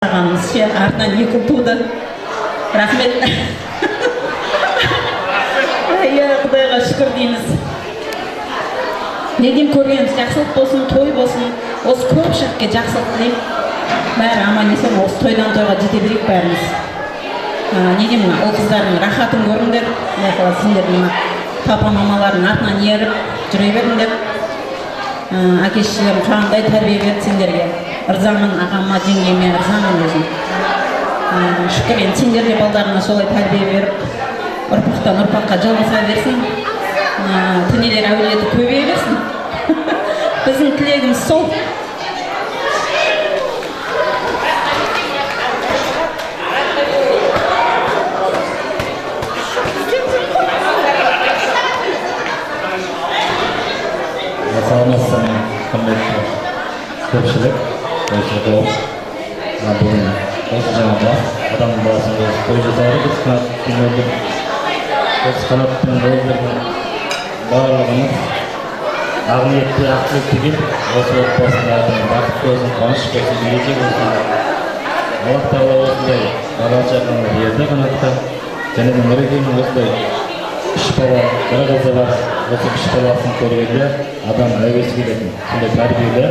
Ағамыз ше, артынан екі ұл туды. Рахмет. Иә, құдайға шүкір дейміз. Не деймін, көргеніміз жақсылық болсын, той болсын. Осы көпшілікке жақсылық тілеймін. Бәрі аман есен осы тойдан тойға жете берейік бәріміз. Не деймін, мына ұл қыздардың рахатын көріңдер. Құдай қаласа, сендер мына папа мамалардың артынан еріп жүре беріңдер. Әке шешелерің қандай тәрбие берді сендерге. Ырзамын ағама, жеңгеме ырзамын өзім. Шүкір, енді сендер де балдарыңа солай тәрбие беріп, ұрпақтан ұрпаққа жалғаса берсін. Тінелер әулеті көбейе берсін. Біздің тілегіміз сол. Саламатсыздар ма, құрметті көпшілік, осы топ. Мына бүгін осы жаңа бас, адамның баласының осы той жасады біз Қанат пен Мөлдір. Осы Қанат пен Мөлдірдің барлығымыз ақ ниетте, ақ тілекте келдік. Осы отбасында бақыт болсын, қуаныш болсын, береке болсын. Аллах тағала осындай бала шағаны берді Қанатқа. Және де Нұрекеңнің осындай үш бала, бір қызы бар. Осы үш баласын көргенде адам әуесі келетін. Сондай тәрбиелі,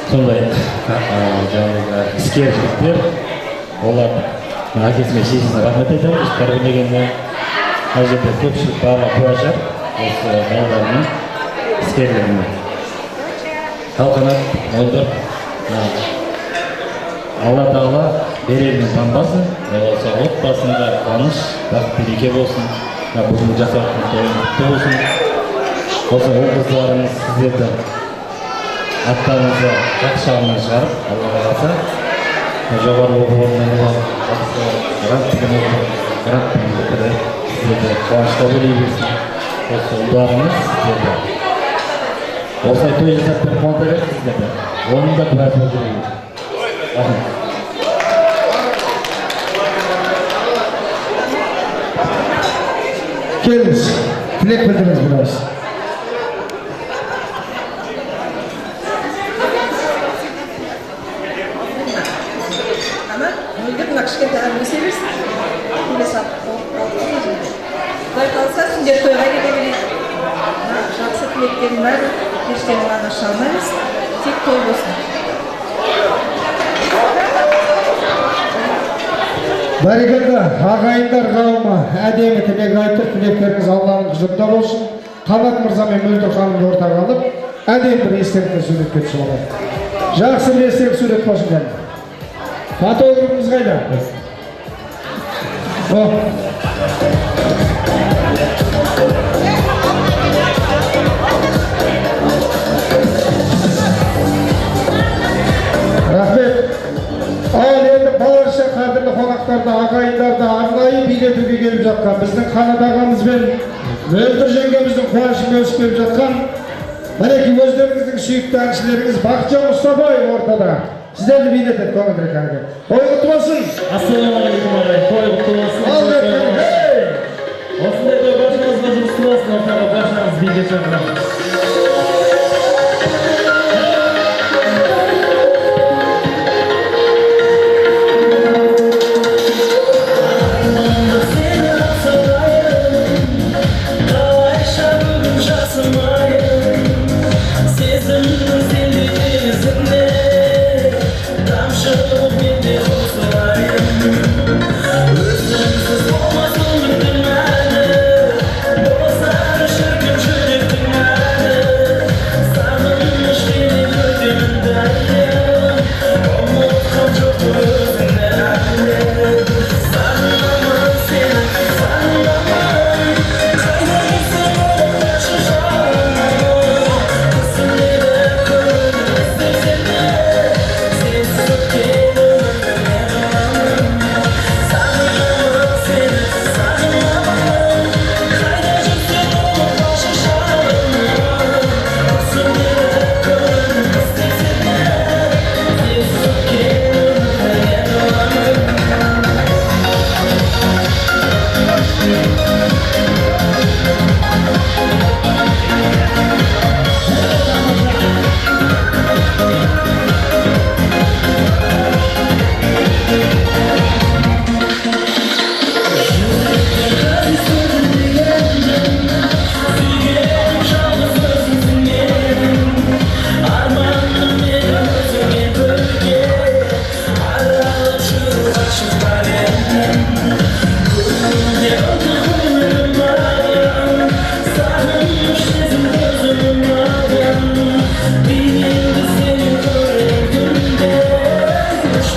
сондай жаңағы іскер жігіттер. Олар әкесі мен шешесіне рахмет айтамыз тәрбиелегеніне. Мына жерде көпшілік барлығы куә шығар осы балаларының іскерлігіне. Ал Қанат, Мөлдір, Алла тағала берерінен танбасын, осы отбасында қуаныш, бақыт, береке болсын. Бүгінгі жасап жатқан тойың құтты болсын. Осы ұл қыздарыңыз сіздерді аттарыңызды жақсы жағынан шығарып, Алла қаласа, жоғары оқу орнына жақсы грантпен бітіріп, сіздерді қуанышқа бөлей берсін. Осы ұлдарыңыз сіздерді осылай той жасап беріп қуанта берсін сіздерді. Оның да куәсі болып жүре берсін. Рахмет. Келіңіз, тілек білдіріңіз біраз. Ана, Мөлдір мына кішкентайлар өсе берсін. Келе салып Құдай қаласа, сүндет тойға кете берейік. Мына жақсы тілектердің бәрі періштенің ғана шалмаймыз. Тек той болсын. Бәрекелді, ағайындар қауымы әдемі тілек айтып, тілектеріңіз Алланың құзырында болсын. Қанат мырза мен Мөлдір ханымды ортаға алып, әдемі бір естелікті суретке түсіп алайық. Жақсы бір естелік сурет болсын кәне. Фотографымыз қайда? О. Рахмет. Ал енді барша қадірлі қонақтарды, ағайындарды арнайы билетуге келіп жатқан біздің Қанат ағамыз бен Мөлдір жеңгеміздің қуанышын бөлісіп келіп жатқан мінекей өздеріңіздің сүйікті әншілеріңіз Бақытжан Мұстафаев ортада. Сіздерді билетеді көңілдірек әнге. Той құтты болсын. Ассалаумағалейкум ағайын, той құтты болсын. Ал ей! Осындай той баршаңызға жұғысты болсын, ортаға баршаңыз биге шақырамыз. Сені аңсағайын, қалайша бүгін жасымайын. Сезімнің селдей теңізіне тамшы болып мен де қосылайын. Өзіңсіз болмас өмірдің мәні, болса шіркін жүректің әні.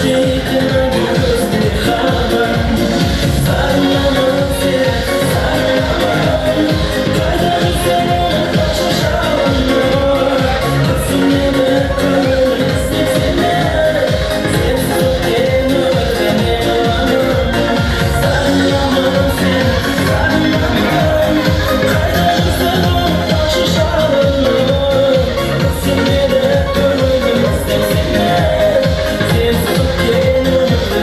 Дейтін көзде хабар. Сағынамын сені, сағынамын. Қайда жүрсең, ұмытпашы жалыным. Түсінемін, көңілім іздеп сені. Сенсіз өткен өмірде не қыламын? Сағынамын сені, сағынамын. Қайда жүрсең, ұмытпашы жалыным. Түсінеді көңілім іздеп сені. Сенсіз өткен өмірде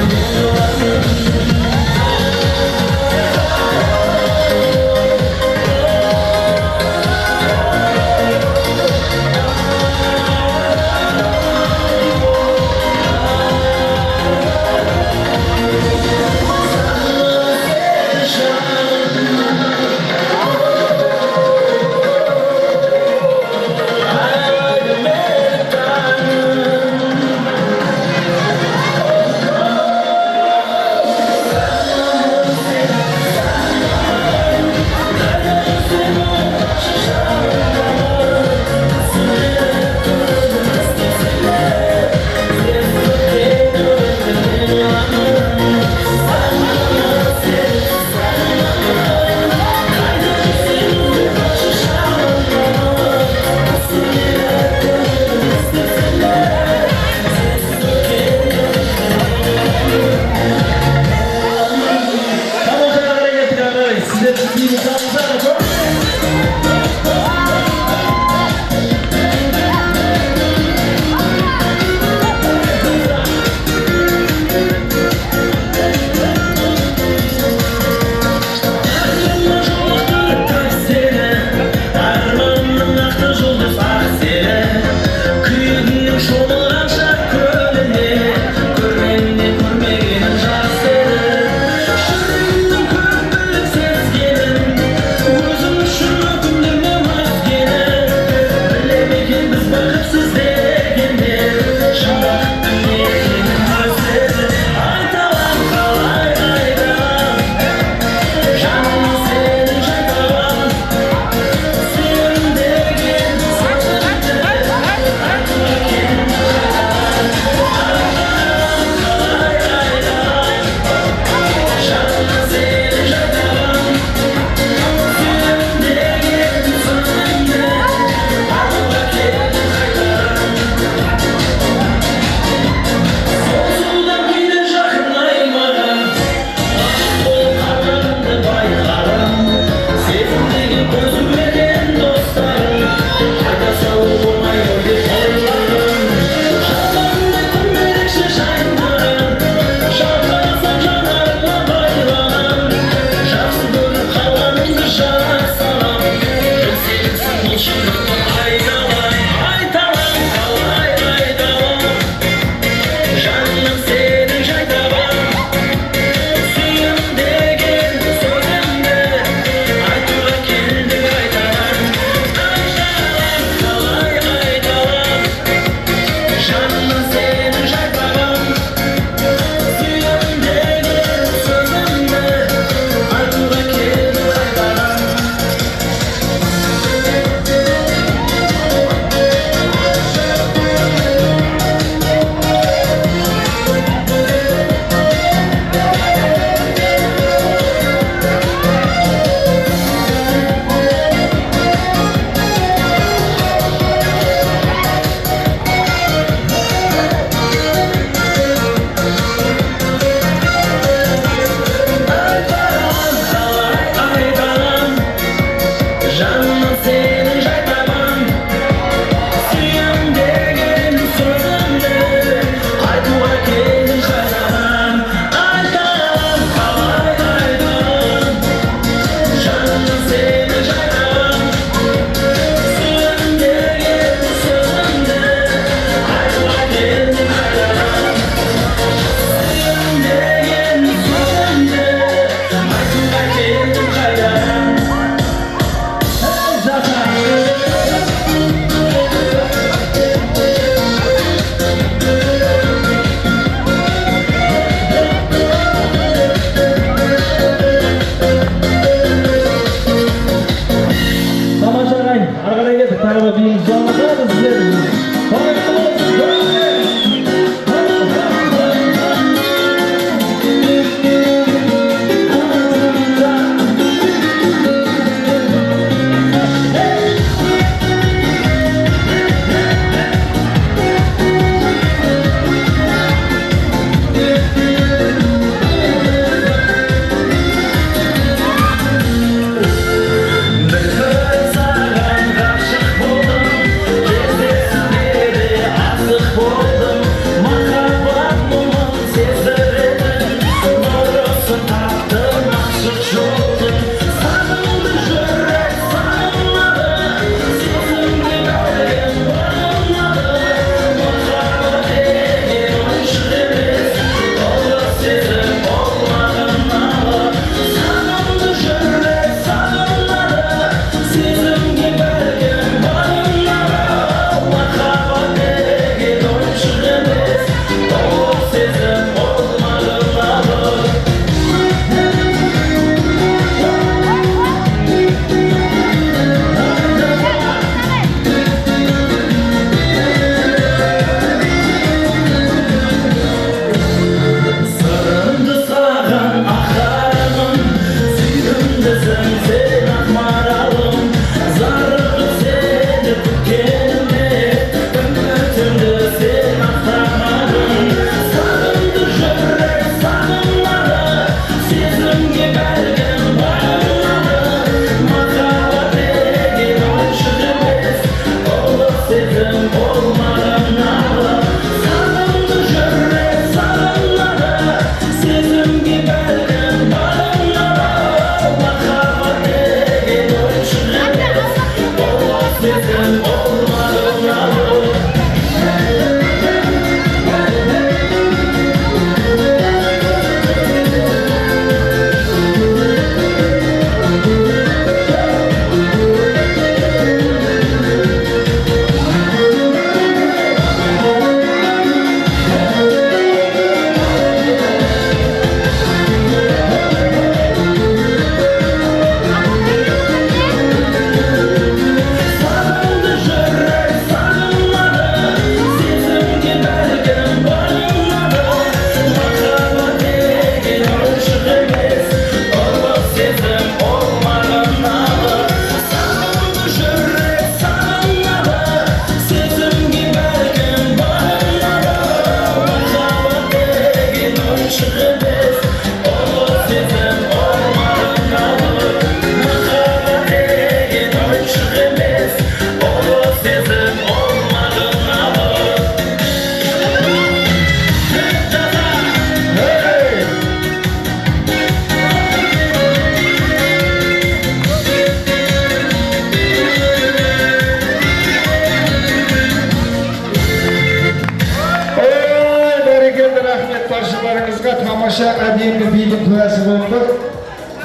Баршаларыңызға тамаша, әдемі бидің куәсі болдық.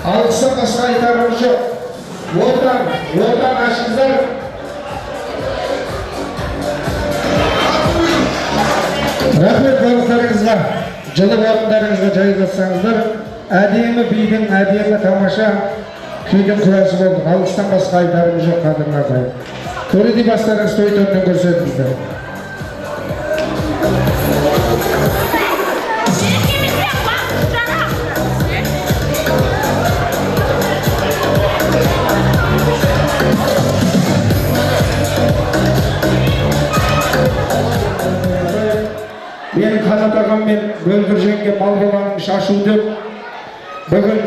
Алғыстан басқа айтарым жоқ. Отан, отан ашыңыздар. Рахмет барлықтарыңызға. Жылы орындарыңызға жайғасаңыздар. Әдемі бидің, әдемі тамаша күйдің куәсі болдық. Алғыстан басқа айтарым жоқ, қадірлі ағайын. Төредей бастарыңыз той төрінен көрсетіңіздер. Менің Қанат ағам мен Мөлдір жеңге мал баланың шашу деп бүгін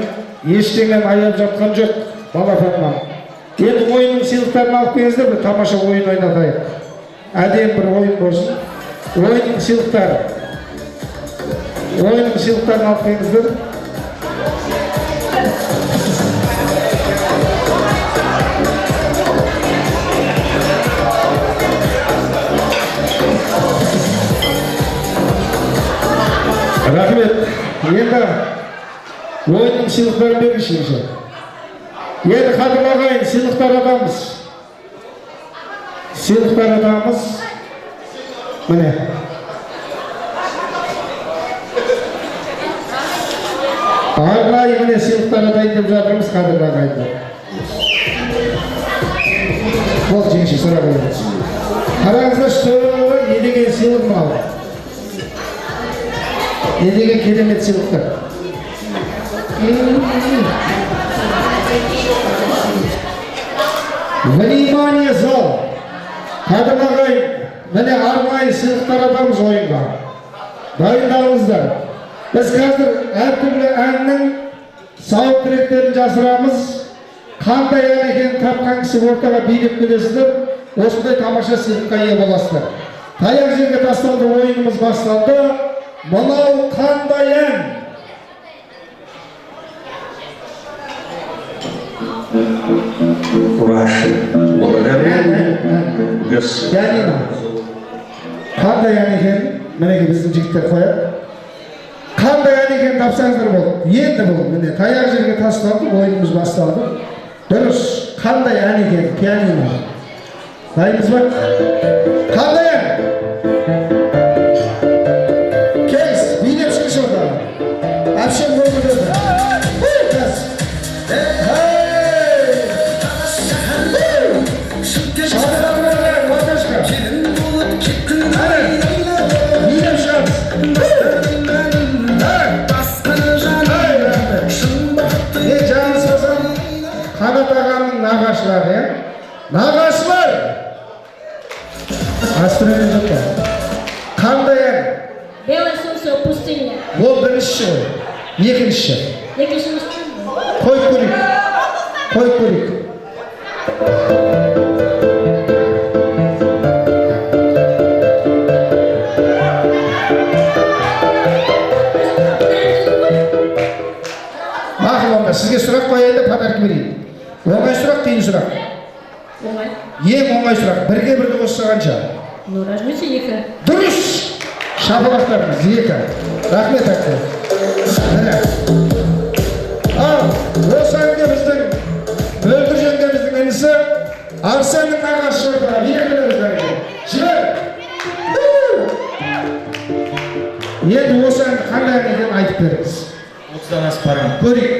ештеңені аяп жатқан жоқ балапаннан. Енді ойынның сыйлықтарын алып келіңіздер, бір тамаша ойын ойнатайық. Әдемі бір ойын болсын. Ойынның сыйлықтары. Ойынның сыйлықтарын алып келіңіздер. Рахмет. Енді ойынның сыйлықтарын беріңізші. Енді, қадірлі ағайын, сыйлық таратамыз. Сыйлық таратамыз. Міне. Арнайы, міне, сыйлық таратайын деп жатырмыз, қадірлі ағайындар. Болды, жеңеше, сұрақ қойыңыз. Қараңыздаршы, не деген сыйлық мынау? Не деген керемет сыйлықтар. Внимание, зал! Қадірлі ағайын, міне, арнайы сыйлық таратамыз ойынға. Дайындалыңыздар. Біз қазір әртүрлі әннің саундтректерін жасырамыз. Қандай ән екенін тапқан кісі ортаға билеп келесіздер. Осындай тамаша сыйлыққа ие боласыздар. Таяқ жерге тасталды, ойынымыз басталды. Мынау қандай ән? Ваше благородие, Пианино. Қандай ән екен? Мінекей, біздің жігіттер қояды. Қандай ән екенін тапсаңыздар болды. Енді бұл, міне, таяқ жерге тасталды, ойынымыз басталды. Дұрыс, қандай ән екен? Пианино. Дайынбыз ба? Қандай ән? Келіңіз, билеп шығыңызшы ортаға. Әпшем қол көтерді. Қазір. Hey! Шабыттар, ладошка. Әне, билеп шығамыз. Ай, рахмет. Не жаңылыспасам, Қанат ағаның нағашылары, иә? Нағашылар! Инструмент жоқ па? Қандай ән? Белое солнце пустыня. Ол біріншісі ғой. Екіншісі. Екіншісі. Қойып көрейік. Қойып көрейік. Мақұл, онда сізге сұрақ қояйын да, подарок берейін. Оңай сұрақ, қиын сұрақ? Оңай. Ең оңай сұрақ. Бірге бірді қосса қанша? Ну, разница екі. Дұрыс! Шапалақтарыңыз, екі. Рахмет, әпке. Міне. Ал, осы әнге біздің Мөлдір жеңгеміздің інісі Арсеннің нағашысы ортаға билеп келеміз, бәрекелді. Жібер! Енді осы әнді қандай ән екенін айтып беріңіз. 30-дан асып барамын. Көрейік.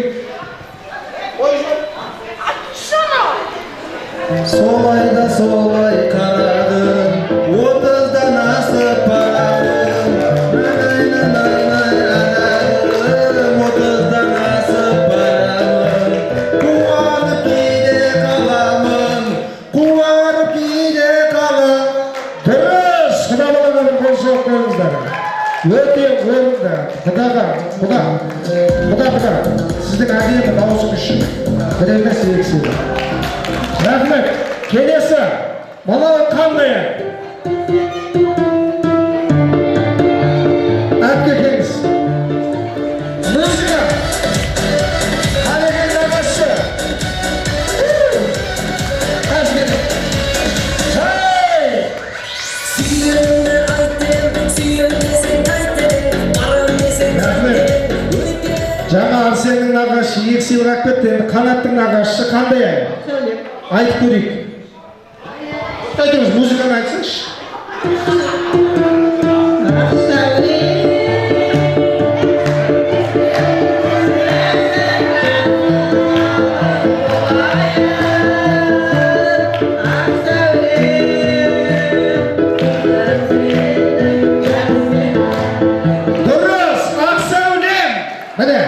Солай да солай қарадым, 30-дан асып барамын. 30-дан асып барамын. Қуанып кейде қаламын, қуанып кейде қаламын. Дұрыс! Құда балаға бір қол соғып қойыңыздар. Өте орынды. Құдаға, құда, құда, құда. Сіздің әдемі дауысыңыз үшін. Бір емес, екі сыйлық. Рахмет. Келесі. Мынау қандай ән? Әпке, келіңіз. Музыка. Қанекең нағашысы. Қазір. Hey! Сүйгенімді айт, сүйем десең айт, барам десең. Жаңа Арсеннің нағашысы екі сыйлық алып кетті, енді Қанаттың нағашысы қандай ән? Сәулем. Айтып көрейік. Айтыңыз, музыканы айтсаңызшы. Ақ сәулем. Ақ сәулем. Дұрыс, Ақсәулем. Міне,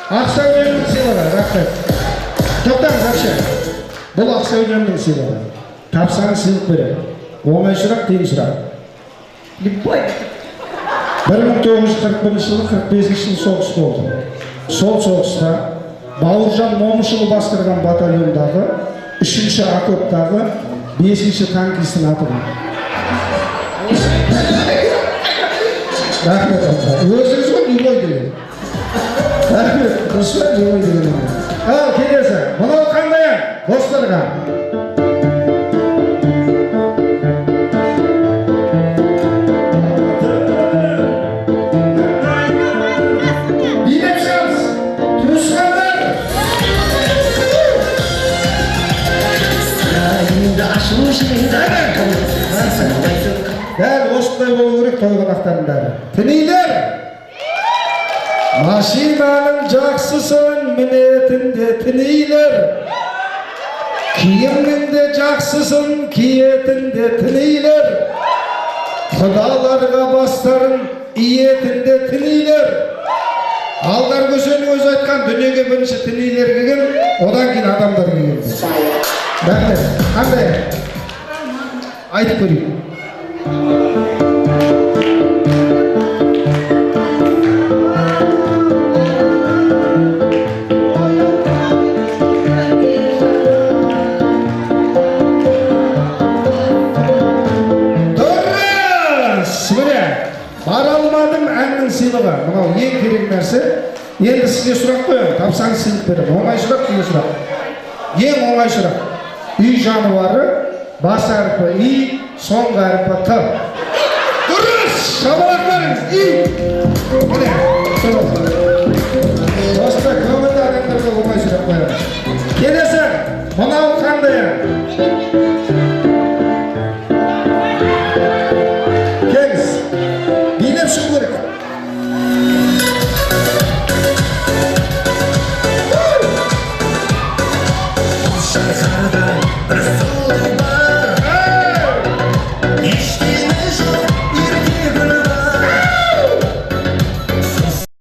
Ақсәулемнің сыйлығы, рахмет. Тоқтаңыз, әпше. Бұл Ақсәулемнің сыйлығы. Тапсаңыз, сыйлық беремін. Оңай сұрақ, қиын сұрақ. Любой. 1941 жылы, 45 жылы соғыс болды. Сол соғыста Бауыржан Момышұлы басқарған батальондағы үшінші окоптағы бесінші танкистің аты кім? Рахмет, апа. Өзіңіз ғой любой деген. Рахмет, дұрыс па, любой деген. Ал келесі, мынау қандай ән? Достарға. Билеп шығамыз. Туысқандар. Дәл осындай болу керек той қонақтарының бәрі. Тінилер! Машинаның жақсысын мінетін де тінилер. Киімнің де жақсысын киетін де тінилер. Құдаларға бастарын иетін де тінилер. Алдар Көсенің өзі айтқан, дүниеге бірінші тінилер келген, одан кейін адамдар келген. Рахмет. Қандай? Айтып көрейік. Дұрыс! Міне, бара алмадым әннің сыйлығы. Мынау ең керек нәрсе. Енді сізге сұрақ қоямын, тапсаңыз, сыйлық беремін. Оңай сұрақ, қиын сұрақ. Ең оңай сұрақ. Үй жануары, бас әрпі И, соңғы әрпі Т. Дұрыс! Шапалақтарыңыз! И! Міне, осында көңілді адамдарға оңай сұрақ қоямын. Келесі, мынау қандай ән?